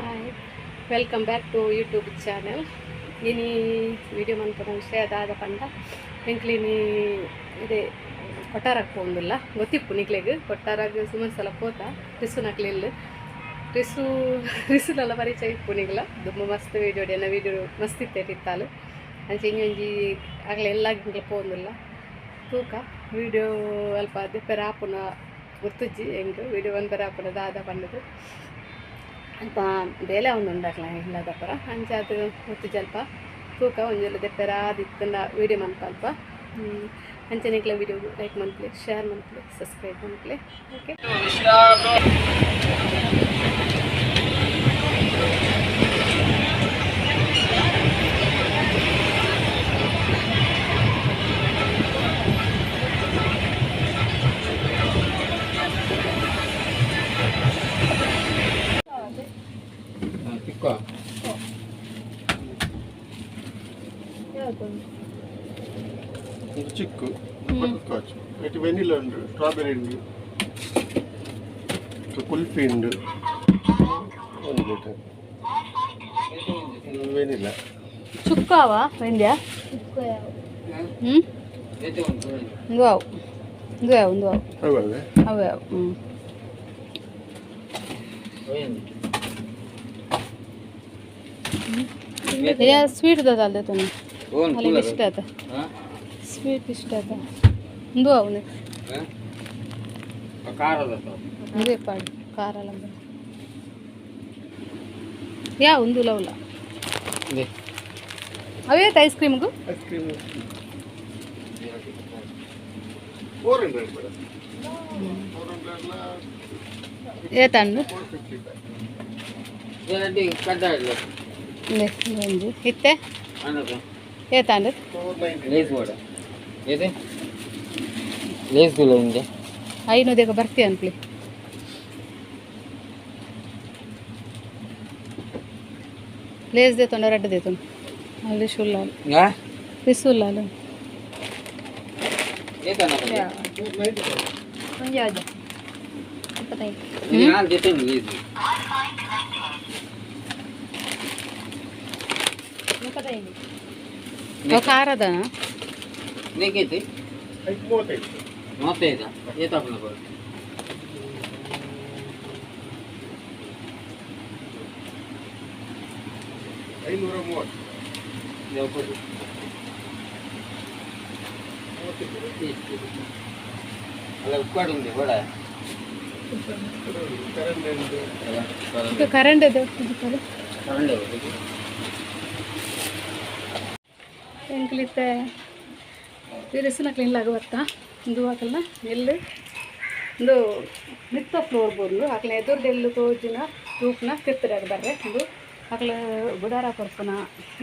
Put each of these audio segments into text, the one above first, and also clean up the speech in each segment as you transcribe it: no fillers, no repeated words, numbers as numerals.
Hi, welcome back to YouTube channel. ಇನಿ video ಮನ್ಪುನ ವಿಷಯ ದಾದ ಪಂಡ ಎಂಕ್ಲಿನಿ ಇದೆ ಕೊಟ್ಟಾರಕ್ಕೆ ಪೋಂದಿಲ್ಲ ಗೊತ್ತಿಪ್ಪು ನಿಕ್ಲೆಗ್. ಕೊಟ್ಟಾರಾಗ ಸುಮಾರು ಸಲ ಪೋತ ರಿಸುನಕ್ಲಿಲ್ಲ ರಿಸು ರಿಸುನೆಲ್ಲ ಪರಿಚಯ ಇಪ್ಪು ನಿಗ್ಲ. ದುಂಬು ಮಸ್ತ್ ವೀಡಿಯೋ ಎನ್ನ ವೀಡಿಯೋ ಮಸ್ತ್ ಇತ್ತೇಟ್ ಇತ್ತಾಲು. ಅಂಚ ಇಂಜಿ ಒಂಜಿ ಅಗಲ ಎಲ್ಲ ಇಂಕ್ಲ ಪೋಂದಿಲ್ಲ ತೂಕ ವೀಡಿಯೋ ಅಲ್ಪ ದೆಪ್ಪೆರೆ ಆಪುನ ಗೊತ್ತುಜ್ಜಿ ಎಂಕ್ ವೀಡಿಯೋ ಮನ್ಪೆರೆ ಆಪುನ ದಾದ ಪಂಡುದು. ಅಲ್ಪ ಬೇಲೆ ಒಂದು ಉಂಡಾಕ್ಲ ಇಲ್ಲದಪರ ಅಂಚಾದ್ ಗೊತ್ತುಜ್ಜಿ ಅಲ್ಪ ತೂಕ ಒಂಜೊಲ್ಲ ದೆಪ್ಪೆರೆ ಆದಿತ್ತುಂಡ ವೀಡಿಯೋ ಮನ್ಪ ಅಲ್ಪ. ಅಂಚನೆ ನಿಕ್ಲೆ ವೀಡಿಯೋ ಲೈಕ್ ಮನ್ಪುಲೆ, ಶೇರ್ ಮನ್ಪುಲೆ, ಸಬ್ಸ್ಕ್ರೈಬ್ ಮನ್ಪುಲೆ. ಓಕೆ. ಇದು ಚಿಕ್ಕು ಬಟರ್ಸ್ಕಾಚ್, ಇದು ವೆನಿಲಾ ಉಂಡು, ಸ್ಟ್ರಾಬೆರಿ ಉಂಡು, ಕುಲ್ಫಿ ಉಂಡು, ಒಂದು ಲೀಟರ್ ವೆನಿಲಾ. ಚುಕ್ಕಾವ ವೆಂದ್ಯಾ? ಹ್ಞೂ, ಇಂದು ಅವು, ಇಂದು ಅವು, ಇಂದು ಅವು. ಅವೇ. ಅವೇ ಅವು. ಹ್ಞೂ, ಸ್ವೀಟ್ ದಾದ ತುನಿ ಅಲ್ಲಿಗೆ ಇಷ್ಟ ಆತ, ಸ್ವೀಟ್ ಇಷ್ಟ ಆತ. ಇಂದು ಅವನು ಇಂದೇ ಪಾಡು ಖಾರ ಲಂಬ ಯಾ ಒಂದು ಲವಲ ಅವೇ ಐಸ್ ಕ್ರೀಮ್ಗು. Ice cream 400 madam, 400. ಏತಂಡು? 455. ಒಂಜಿ ಇತ್ತೆ ಏತಂಡು? 490. ಐನೂದೆಗೆ ಬರ್ತೀಯ ಅನ್ಪ್ಲಿ. ಲೇಸ್ ದೇತೊಂಡ, ರೆಡ್ ದೇತೊಂಡು ಅಲ್ಲಿ ಶುಲ್ಲಾಲು ಪಿಸುಲ್ಲಾಲು. 490. ಖಾರದನ? ಐದು 35. 530. ಕರೆಂಟ್ ಉಂಡು. ಕರೆಂಟ್ ಇದೆ. ಎಂಕ್ಲಿತ್ತೆ ರಿಸುನಕ್ಲು ಇಲ್ಲಾಗ ಬರ್ತಾ ಇಂದು ಹಾಕಲ್ನ ಎಲ್ಲು ಇಂದು ಮಿತ್ತ ಫ್ಲೋರ್ ಬೋರ್ಲು ಅಕ್ಲ ಎದುರ್ದು ಎಲ್ಲು ತೋಜುನ ತೂಕ್ನ ತಿರ್ತದಾಗ ಬರ್ರೆ. ಇಂದು ಅಕ್ಲ ಬುಡಾರ ಕೊರ್ಪುನ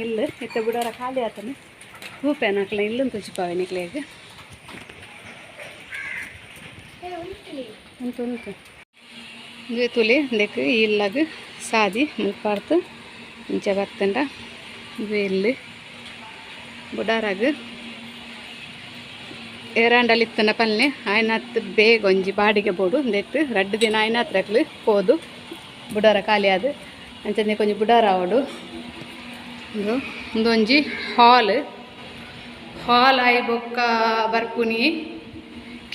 ಇಲ್ಲು ಇತ್ತೆ ಬುಡಾರ ಖಾಲಿ ಆತನ ತೂಪೇನ ಅಕ್ಲ ಇಲ್ಲನ್ನು ತುಚಿಪಾವೆ ನಿಕ್ಲೆಗ್ ಉಂಟು ಉಂಟು. ಇಂದುವೆ ತುಲಿ ಇಂದೆಕ್ ಇಲ್ಲಾಗ ಸಾದಿ ಮುಲ್ಪಾರ್ತು ಇಂಚ ಬತ್ತಂಡ. ಇಂದುವೆ ಇಲ್ಲು ಬುಡಾರಾಗ ಏರಾಂಡಲ್ ಇತ್ತನ ಪಲ್ನೆ ಆಯ್ನಾತ್ ಬೇಗ ಒಂಜಿ ಬಾಡಿಗೆ ಬೋಡು. ಇಂದೆಟ್ ರಡ್ಡ್ ದಿನ ಆಯ್ನಾತ್ರಕ್ಲು ಪೋದು ಬುಡಾರ ಖಾಲಿ ಆದ್ ಅಂಚನೆ ಕೊಂಜಿ ಬುಡಾರ ಆವೊಡು. ಉಂದು ಉಂದೊಂಜಿ ಹಾಲ್. ಹಾಲ್ ಆಯಿ ಬೊಕ್ಕ ಬರ್ಪುನಿ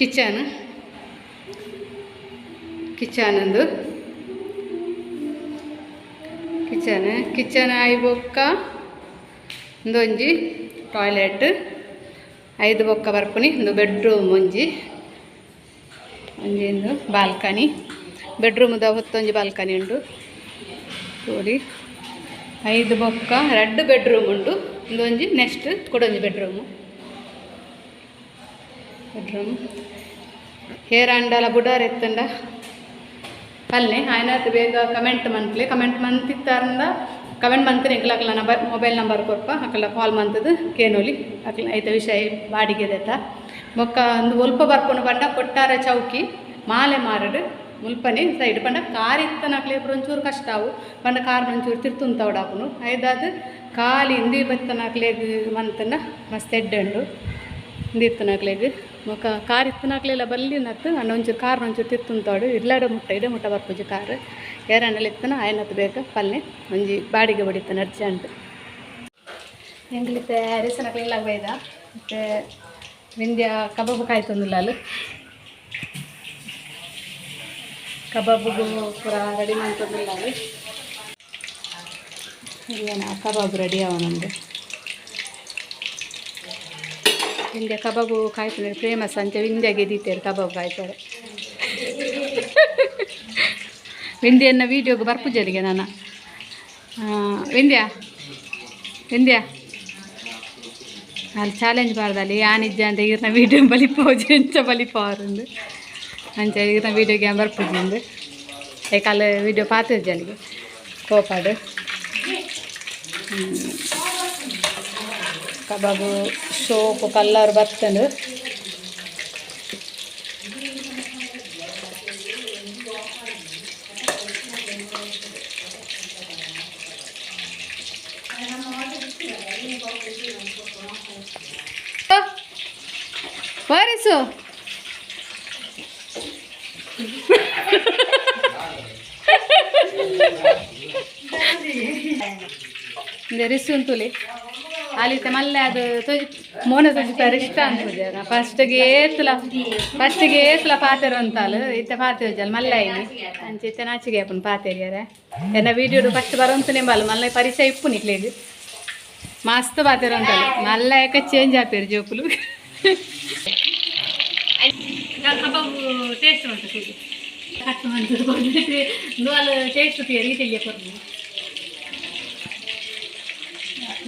ಕಿಚನ್. ಕಿಚನ್ ಉಂದು ಕಿಚನ್. ಕಿಚನ್ ಆಯಿ ಬೊಕ್ಕ ಉಂದೊಂಜಿ ಟಾಯ್ಲೆಟ್. ಐದು ಬೊಕ್ಕ ಬರ್ಪುನಿ ಉಂದು ಬೆಡ್ರೂಮ್. ಒಂಜಿ ಒಂಜಿ ಉಂದು ಬಾಲ್ಕನಿ. ಬೆಡ್ರೂಮ್ದ ಹೊತ್ತೊಂಜಿ ಬಾಲ್ಕನಿ ಉಂಡು ತೋಲಿ. ಐದು ಬೊಕ್ಕ ರಡ್ಡ್ ಬೆಡ್ರೂಮ್ ಉಂಡು. ಉಂದೊಂಜಿ ನೆಕ್ಸ್ಟ್ ಕುಡೊಂಜಿ ಬೆಡ್ರೂಮು. ಬೆಡ್ರೂಮ್ ಹೇರಾಂಡಲ ಬುಡಾರ ಎತ್ತಂಡ ಪಲ್ನೆ ಆಯ್ನಾತ್ ಬೇಗ ಕಮೆಂಟ್ ಮನ್ಪ್ಲೆ. ಕಮೆಂಟ್ ಮಂತಿತ್ತಾರಂದ ಕಮೆಂಟ್ ಮಂತಿನ ಎಂಕ್ಲ ಅಕ್ಲ ನಂಬರ್ ಮೊಬೈಲ್ ನಂಬರ್ ಕೊರ್ಪ. ಅಕ್ಲ ಕಾಲ್ ಮಂತದು ಕೇನೋಲಿ ಅಕ್ಲ ಐತ ವಿಷಯ ಬಾಡಿಗೆ ದೆತ್ತ. ಬೊಕ್ಕ ಒಂದು ಒಲ್ಪ ಬರ್ಪುನ ಪಂಡ ಕೊಟ್ಟಾರ ಚೌಕಿ ಮಾಲೆ ಮಾರಡು ಮುಲ್ಪನೆ ಸೈಡ್ ಪಂಡ ಕಾರ್ ಇತ್ತನ ಅಕ್ಲೆ ಒಂಚೂರು ಕಷ್ಟ ಅವು ಪಂಡ ಕಾರ್ ಒಂಚೂರು ತಿರ್ತುಂತವಡಾಪುನು. ಐದಾದ್ ಖಾಲಿ ಇಂದಿ ಬತ್ತನ ಅಕ್ಲೆಗ್ ಮಂತನ ಮಸ್ತ್ ಎಡ್ಡೆ ಉಂಡು. ಇಂದಿ ಇತ್ತನ ಅಕ್ಲೆಗ್ ಮೊಕ ಕಾರ್ ಇತ್ತನಾಕ್ಲೆಲ್ಲ ಬಲ್ಲಿ ನತ್ತು ಅಣ್ಣ ಒಂಚೂರು ಕಾರ್ ಒಂಚೂರು ತಿತ್ತುಂತೋಡು ಇರ್ಲಾಡ ಮುಟ್ಟ ಇಡೆ ಮುಟ್ಟ ಬರ್ಪುಜಿ ಕಾರ್ ಏರಣ್ಣಲ್ಲಿ ಇತ್ತನ ಆಯನತ್ತು ಬೇಕು ಪಲ್ಲೆ ಒಂಜಿ ಬಾಡಿಗೆ ಬಡಿತನ ಅರ್ಜೆಂಟ್ ಎಂಗ್ಲಿತ್ತೆ ರೇಸನಕ್ಲೆಲ್ಲ ಬೈದ ಮತ್ತು ವಿಂದ್ಯ ಕಬಾಬು ಕಾಯ್ತೊಂದಿಲ್ಲ ಅಲ್ಲಿ ಕಬಾಬ್ಗೂ ಪೂರ ರೆಡಿ ಮಾಡ್ತೊಂದಿಲ್ಲ ಅಲ್ಲಿ ಇಲ್ಲ ಕಬಾಬ್ ರೆಡಿ ಅವ ನಮ್ಮದು ಇಂಡಿಯಾ ಕಬಾಬು ಕಾಯ್ತದೆ ಫೇಮಸ್ ಅಂಚೆ ವಿಂದ್ಯಾಗೆ ದೀತೇರು ಕಬಾಬ್ ಕಾಯ್ತಾರೆ ವಿಂದ್ಯನ್ನ ವೀಡಿಯೋಗೆ ಬರ್ಪುಜರಿಗೆ ನಾನು ವಿಂದ್ಯ ವಿಂದ್ಯ ಅಲ್ಲಿ ಚಾಲೆಂಜ್ ಬಾರ್ದಲ್ಲಿ ಯಾನಿಜ್ಜ ಅಂತ ಈರ್ನ ವೀಡಿಯೋ ಬಲಿಪೋಜಿ ಎಂಚ ಬಲಿಪೋರುಂದು ಅಂಚ ಈರ್ನ ವೀಡಿಯೋಗೆ ಬರ್ಪುಜಿಂದು ಏಕಾಲ ವೀಡಿಯೋ ಪಾತಿರ್ಜನಿಗೆ ಕೋಪಾಡು ಕಬಾಬು ಸೋಪು ಕಲ್ಲರ್ ಬರ್ತಂಡು ವಾರಿಸು ರಿಸು ಅಂತುಲಿ ಆಲಿತೆ ಮಲ್ಲೆ ಅದು ತೊಜಿ ಮೋನ ತೊಜಿಪಾರ ಇಷ್ಟ ಅನ್ಪುಜ ಫಸ್ಟ್ಗೆ ಏತ್ಲ ಫಸ್ಟ್ಗೆ ಏತ್ಲ ಪಾತೆರು ಅಂತಾಲು ಇತ್ತೆ ಪಾತೆ ಜಲ್ ಮಲ್ಲೆ ಐನಿ ಅಂಚೆ ಇತ್ತೆ ನಾಚಿಗೆ ಅಪ್ಪನ ಪಾತೆರಿಯರೆ ಎನ್ನ ವೀಡಿಯೋಡು ಫಸ್ಟ್ ಬರೋಂತನೇ ಬಲ್ಲ ಮಲ್ಲೆ ಪರಿಚಯ ಇಪ್ಪು ನಿಕ್ಲೇಗ್ ಮಸ್ತ್ ಪಾತೆರು ಅಂತಾಲು ಮಲ್ಲ ಯಾಕ ಚೇಂಜ್ ಆಪೇರು ಜೋಕುಲು ಕಬಾಬು ಟೇಸ್ಟ್ ಉಂಟು ಕಟ್ ಮಾಡ್ತಾರೆ ಟೇಸ್ಟ್ ಈ ತಿಳಿಯ ಕೊಡ್ತೀನಿ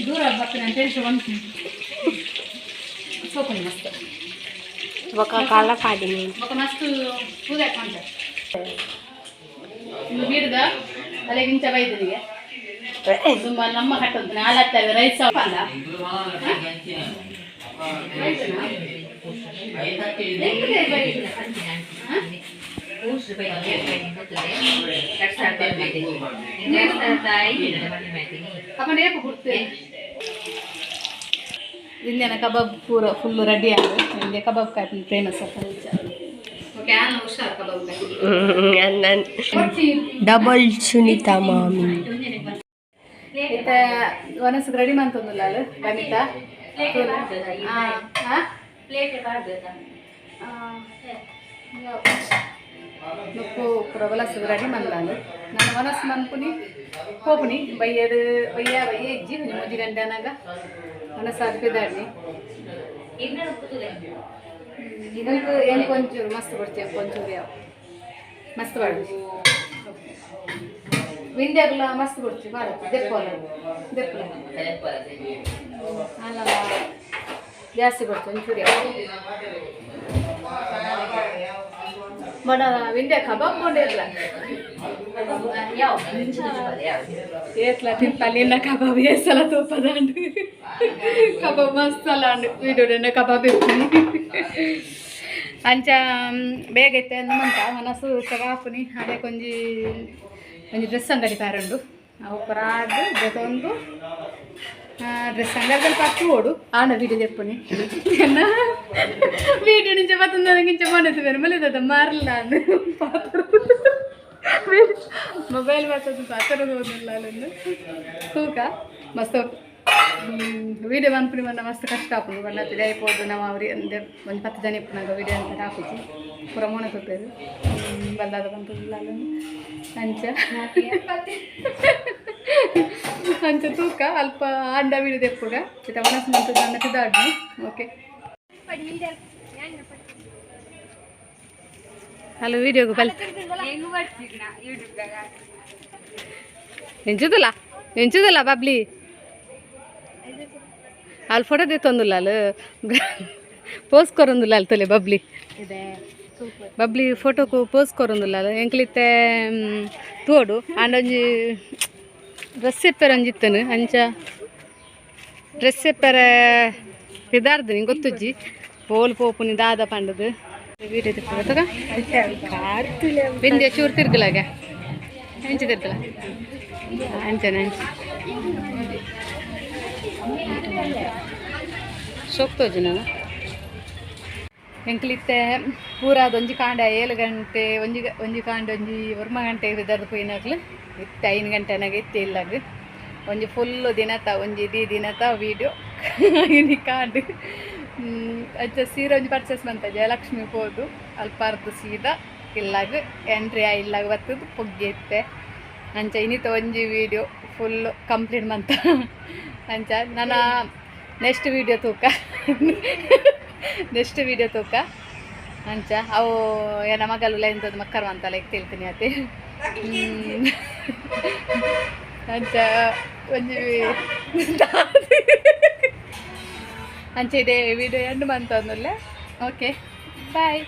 ದೂರ ಬರ್ತೀನಿ ಟೇಸ್ಟ್ ಒಂದು ಸೋಪು ಮಸ್ತ್ ఒక కళ్ళ పాడిని ఒక ಮಸ್ತ್ ಪೂಜೆ ಕಾಣ್ತ ಬೀರ್ದ ಅಲೆಗಿಂಚ ಬೈದನಿಗೆ ತುಂಬ ನಮ್ಮ ಕಟ್ಟುಂಟು ನಾಲ್ಕು ರೈಸ್ ಅಲ್ಲ ಇಂದಿನ ಕಬಾಬ್ ಪೂರ ಫುಲ್ ರೆಡಿ ಆಗಿದೆ ಇಂಡಿಯಾ ಕಬಾಬ್ ಕಾಯ್ತು ಫೇಮಸ್ ಓಕೆ ಆನ ಹುಷಾರ್ ಕಬಾಬ್ ಕಾಯಿ ಡಬಲ್ ಸುನೀತಾ ಮಾಮಿ ಇತ್ತೆ ಒನಸ್ಗೆ ರೆಡಿ ಮಂತೊಂದುಲ್ಲ ಅಲ್ಲ ರಮಿತಾ ನುಪ್ಪು ಪೂರ ಒಲಸು ರೆಡಿ ಮಂದಾಲು ನಾನು ಒನಸ್ ಮನ್ಪುನಿ ಪೋಪುನಿ ಬಯ್ಯದು ಬಯ್ಯ ಬಯ್ಯ ಇಜ್ಜಿ ಒಂಜಿ ಮೂಜಿ ಗಂಟೆ ಅನಾಗ ಒನಸ್ ಅರ್ಪಿದಾಡ್ನಿ ಇದಕ್ಕೆ ಏನು ಕೊಂಚೂರು ಮಸ್ತ್ ಕೊಡ್ತೀವಿ ಕೊಂಚೂರು ಯಾವ ಮಸ್ತ್ ಬಾಡು ವಿಂದ್ಯಾಗಲ ಮಸ್ತ್ ಕೊಡ್ತೀವಿ ಬಾಡ ದೆಪ್ಪಲ ದೆಪ್ಪಲ ಅಲ್ಲ ಜಾಸ್ತಿ ಕೊಡ್ತೀವಿ ಒಂಚೂರು ಯಾವ ಬಡ ವಿಂದ್ಯ ಕಬಾಬ್ ಕೊಂಡಿಲ್ಲ ಏತ್ಲ ತಿಂಪಲ್ಲಿನ ಕಬಾಬ್ ಏಸಲ ತೂಪದಾಂಡು ಕಬಾಬ್ ಮಸ್ತ್ ಅಲ್ಲ ಅಂಡು ವೀಡಿಯೋಡೆನ್ನ ಕಬಾಬ್ ಇರ್ತೀನಿ ಅಂಚ ಬೇಗ ಇತ್ತೆ ಮಂತ ಮನಸ್ಸು ಕಬಾಪುನಿ ಅದೇ ಕೊಂಜಿ ಒಂಜಿ ಡ್ರೆಸ್ ಅಂಗಡಿ ಪ್ಯಾರುಂಡು ಅವು ಪರಾದ್ ಜೊತೊಂದು ಡ್ರೆಸ್ ಅಂಗಡಿ ಪತ್ತು ಓಡು ಆಣ ವೀಡಿಯೋ ಚೆಪ್ಪುನಿ ವೀಡಿಯೋ ನಿಂಚ ಬತ್ತಂದ ಗಿಂಚ ಮನಸ್ಸು ಬೇರೆ ಮಲಿದ ಮಾರಲ್ಲ ಅಂದು ಪಾತ್ರ ಮೊಬೈಲ್ ಬರ್ತದೆ ಪಾತ್ರ ಓದಿಲ್ಲ ಅಲ್ಲೊಂದು ತೂಕ ಮಸ್ತ್ ವೀಡಿಯೋ ಮನ್ಪುನಿ ಮನ್ನ ಮಸ್ತ್ ಕಷ್ಟ ಆಪುಂಡು ಬಣ್ಣ ಐಪೋದು ನಾವು ಅವ್ರಿ ಅಂದೆ ಒಂದು 10 ಜನ ಇಪ್ಪುನಾಗ ವೀಡಿಯೋ ಅಂತ ಹಾಕುಜಿ ಪೂರ ಮೋಣ ತೂಪೇರು ಬಲ್ಲಾದ ಬಂತಲ್ಲ ಅಲ್ಲೊಂದು ಅಂಚ ಅಂಚ ತೂಕ ಅಲ್ಪ ಅಂಡ ವೀಡಿಯೋ ದೆಪ್ಪುಗ ಚಿತ ಒಣಸು ಮಂತದ ಅನ್ನ ಓಕೆ ಹಲೋ ವೀಡಿಯೋಗು ಬಲ್ ಎಂಚುದಲ್ಲ ಎಂಚುದಲ್ಲ ಬಬ್ಲಿ ಅಲ್ಲಿ ಫೋಟೋ ತೆತ್ತೊಂದುಲ್ಲ ಅಲ್ಲಿ ಪೋಸ್ ಕೊರೊಂದುಲ್ಲ ಅಲ್ಲಿ ತೊಲೆ ಬಬ್ಲಿ ಬಬ್ಲಿ ಫೋಟೋಕು ಪೋಸ್ ಕೊರೊಂದುಲ್ಲ ಅಲ್ಲಿ ಎಂಕ್ಲಿತ್ತೆ ತೋಡು ಆಂಡೊಂಜಿ ಡ್ರೆಸ್ ಎಪ್ಪೆರ ಒಂಜಿ ಇತ್ತನು ಅಂಚ ಡ್ರೆಸ್ ಎಪ್ಪೆರೆ ಪಿದಾರ್ದು ನಿಂಗೆ ಗೊತ್ತುಜ್ಜಿ ಪೋಲ್ ಪೋಪುನಿ ದಾದ ಪಂಡದು ವೀಡಿಯೋ ತಿಪ್ಪುಗ ಬಿಂದಿಯ ಚೂರು ತಿರ್ಗಲಾಗ ಎಂಚ ತಿರ್ಗಲ ಅಂಚನೆ ಅಂಚ ಶೋಕ್ ತೋಜು ನಾನು ಎಂಕ್ಲಿತ್ತೆ ಪೂರಾದ ಒಂಜಿ ಕಾಂಡೆ 7 ಗಂಟೆ, ಒಂಜಿ ಒಂಜಿ ಕಾಂಡೆ ಒಂಜಿ 9 ಗಂಟೆ ಪಿದರ್ದು ಪೋಯಿನಾಕ್ಲು ಇತ್ತೆ 5 ಗಂಟೆನಾಗ ಇತ್ತೆ ಇಲ್ಲಾಗ. ಒಂಜಿ ಫುಲ್ಲು ದಿನತ, ಒಂಜಿ ಇಡೀ ದಿನತ ವೀಡಿಯೋ ಇನಿ ಕಾಂಡ್. ಅಂಚ ಸೀರೆ ಒಂಜಿ ಪರ್ಚೇಸ್ ಮಂತ ಜಯಲಕ್ಷ್ಮಿ ಪೋದು, ಅಲ್ಪಾರ್ದು ಸೀದಾ ಇಲ್ಲಾಗ ಎಂಟ್ರಿ ಇಲ್ಲಾಗ ಬತ್ತದು ಪೊಗ್ಗೆ ಇತ್ತೆ. ಅಂಚ ಇನ್ನಿತ ಒಂಜಿ ವೀಡಿಯೋ ಫುಲ್ ಕಂಪ್ಲೀಟ್ ಮಂತ. ಅಂಚ ನನ್ನ ನೆಕ್ಸ್ಟ್ ವೀಡಿಯೋ ತೂಕ, ನೆಕ್ಸ್ಟ್ ವೀಡಿಯೋ ತೂಕ. ಅಂಚ ಅವು ಏನ ಮಗಲು ಎಂತದ್ದು ಮಕ್ಕರ್ ಅಂತಲ್ಲ ಈಗ ತಿಳ್ತೀನಿ ಅತಿ. ಅಂಚ ಒಂಜಿ ಅಂಚ ಇದೆ ವಿಡಿಯೋ ಎಂಡ್ ಮಂತೊಂದುಲ್ಲೆ. Okay, bye.